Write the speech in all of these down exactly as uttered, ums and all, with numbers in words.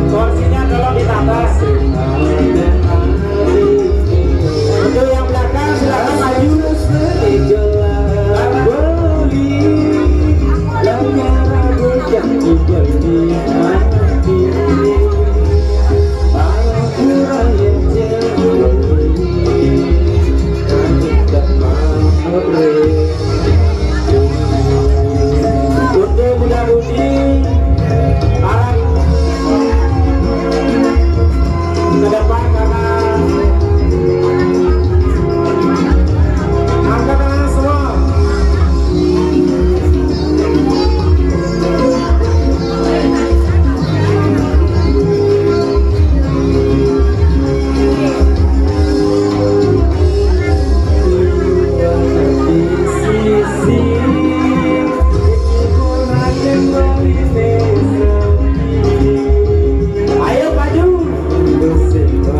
Kursinya tolong ditambah. Untuk yang belakang, silakan maju. Untuk muda-mudi, para ke depan, karena angkat tangan semua. Ayo maju. Semua.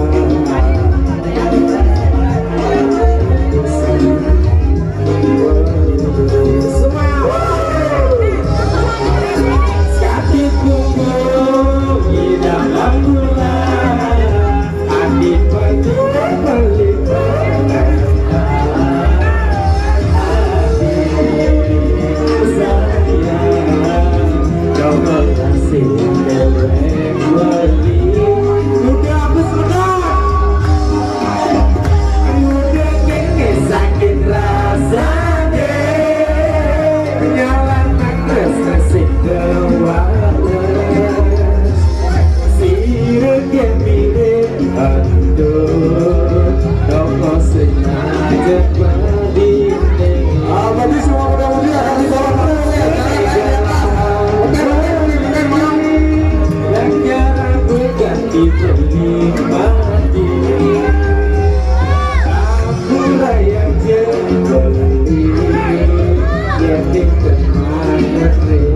Udah habis, udah. Udah kene sakit rasane, nyala terus sing dewales. Sirege mirip aduh, toko sing ngajak badine. Ah, berarti semua muda-mudi akan dibawa terus ya. Oke, oke, oke, oke, oke.